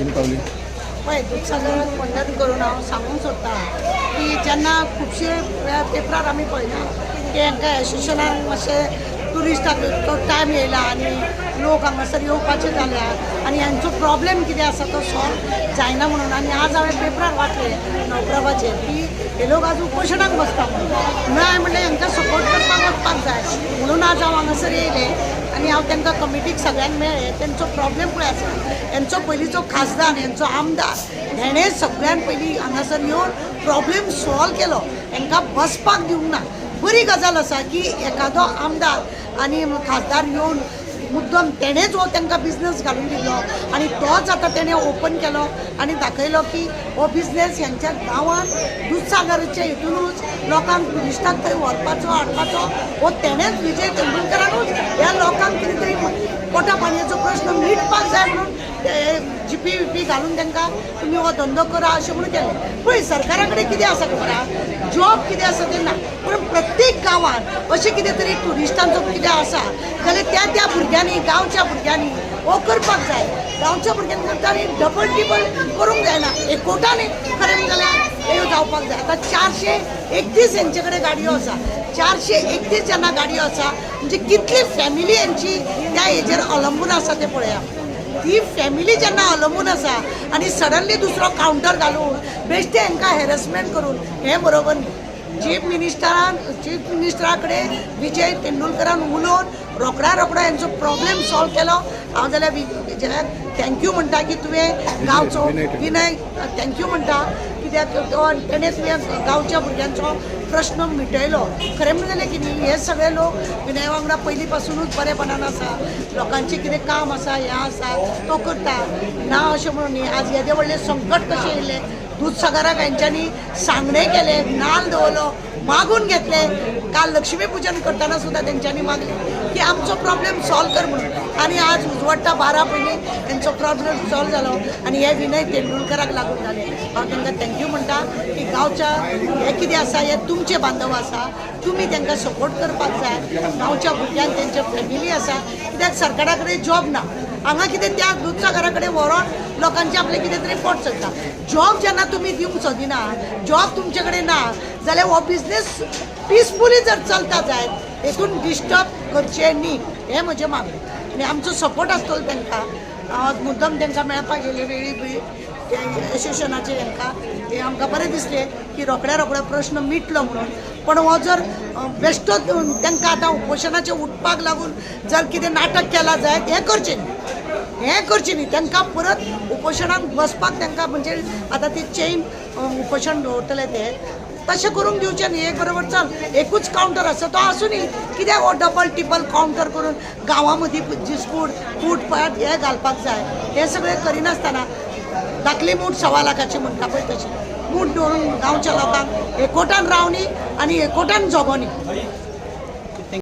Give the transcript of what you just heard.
हातीन पावली. पळय, दुदसागराक वंदन करून हांव सांगूंक सोदतां की जेन्ना खुबशे वेळार पेपरार आमी पळयना की हांकां एसोसिएशनान मातशें ट्युरिस्टाक तो टायम येयला आनी लोक हांगासर येवपाचे जाल्या आनी हांचो प्रॉब्लेम कितें आसा तो सॉल्व जायना म्हणून. आनी आज हांवें पेपरार वाचलें नवप्रभाचेर की हे लोक आज उपोशणाक बसता म्हणून. ना म्हणल्यार हांकां सपोर्ट करपाक वचपाक जाय म्हणून आज हांव हांगासर येयलें आनी हांव तांकां कमिटीक सगळ्यांक मेळ्ळें. तेंचो प्रॉब्लेम पळय आसा, हेंचो पयलींचो खासदार, हेंचो आमदार हेणें सगळ्यान पयलीं हांगासर येवन प्रॉब्लेम सॉल्व केलो, हेंकां बसपाक दिवंक ना. बरी गजाल आसा की एखादो आमदार आनी खासदार येवन मुद्दम तेणेच हो तांकां बिजनस घालून दिल्लो आनी तोच आतां तेणें ओपन केलो आनी दाखयलो की हो बिजनस ह्यांच्या गांवांत दुदसागराच्या हितुनूच लोकांक ट्युरिस्टांक थंय व्हरपाचो हाडपाचो हो तेणेच, विजय तेंडुलकरानूच ह्या लोकांक कितें तरी पोटा पाणयेचो प्रश्न मिटपाक जाय म्हणून ते जीपी विपी घालून तांकां तुमी हो धंदो करा अशें म्हणून केलें. पळय, सरकारा कडेन कितें आसा खबर आहा, जॉब कितें आसा तें ना, पूण प्रत्येक गांवांत अशें कितें तरी ट्युरिस्टांचो कितें आसा जाल्यार त्या त्या भुरग्यांनी, गांवच्या भुरग्यांनी हो करपाक जाय. गांवच्या भुरग्यांनी करता आनी डबल टिबल करूंक जायना, एकवटान खरें म्हणलें जाल्यार हे जावपाक जाय. आतां 431 हेंचे कडेन गाडयो आसा, 431 जेन्ना गाडयो आसा म्हणजे कितली फॅमिली हेंची त्या हेजेर अवलंबून आसा तें पळया. ती फॅमिली जेन्ना अवलंबून आसा आनी सडनली दुसरो कावंटर घालून बेश्टे हांकां हॅरसमेंट करून हें बरोबर न्ही. चीफ मिनिस्टरा कडेन विजय तेंडुलकरान उलोवन रोखड्या रोखडो हेंचो प्रॉब्लेम सॉल्व केलो. हांव जाल्यार विजयाक thank you म्हणटा की तुवें गांवचो विनय thank you म्हणटा, कित्याक तो तेणें तुवें गांवच्या भुरग्यांचो प्रश्न मिटयलो. खरें म्हणलें जाल्यार की न्ही, हे सगळे लोक विनया वांगडा पयलीं पासुनूच बरेपणान आसा. लोकांचें कितें काम आसा, हें आसा, तो करता ना अशें म्हणून न्ही. आज येदें व्हडलें संकट कशें येयलें दुदसागराक, हेंच्यांनी सांगणें केलें, नाल दवरलो, मागून घेतलें. काल लक्ष्मी पूजन करतना सुद्दां तेंच्यांनी मागलें की आमचो प्रॉब्लेम सॉल्व कर म्हणून आनी आज उजवाडटा 12 पयलीं तेंचो प्रॉब्लेम सॉल्व जालो आनी हे विनय तेंडुलकराक लागून जालें. हांव तांकां thank you म्हणटा की गांवच्या हे कितें आसा, हे तुमचे बांधव आसा, तुमी तांकां सपोर्ट करपाक जाय. गांवच्या भुरग्यांक तेंच्या फॅमिली आसा, कित्याक सरकारा कडेन जॉब ना. हांगा कितें त्या दुदसागरा कडेन व्हरोन लोकांचें आपलें कितें तरी पोट चलता. जॉब जेन्ना तुमी दिवंक सोदिना, जॉब तुमचे कडेन ना जाल्यार हो बिजनेस पिसफुली जर चलता जायत, हेतून डिस्टर्ब करचें न्ही हें म्हजें मागणें आनी आमचो सपोर्ट आसतलो तांकां. हांव मुद्दम तांकां मेळपाक गेले वेळी बी एसोसिएशनाचे तांकां हें आमकां बरें दिसलें की रोखड्या रोखडो प्रश्न मिटलो म्हणून. पण हो जर बेश्टो तांकां आतां उपोशणाचेर उठपाक लागून जर कितें नाटक केलां जायत, हें करचें न्ही, हें करचें न्ही. तांकां परत उपोशणाक बसपाक तांकां म्हणजे आतां ती चेन उपोशण दवरतले ते तशें करूंक दिवचें न्ही. एक बरोबर चल, एकूच कावंटर आसा तो आसूं न्ही, कित्याक हो डबल टिबल कावंटर करून गांवां मदीं जिस्कूट फुटपाथ हे घालपाक जाय. हें सगळें करिनासतना धाकली मूठ 1.25 लाखाची म्हणटा पळय तशी मूठ दवरून गांवच्या लोकांक एकवटान रावनी आनी एकवटान जगोनी.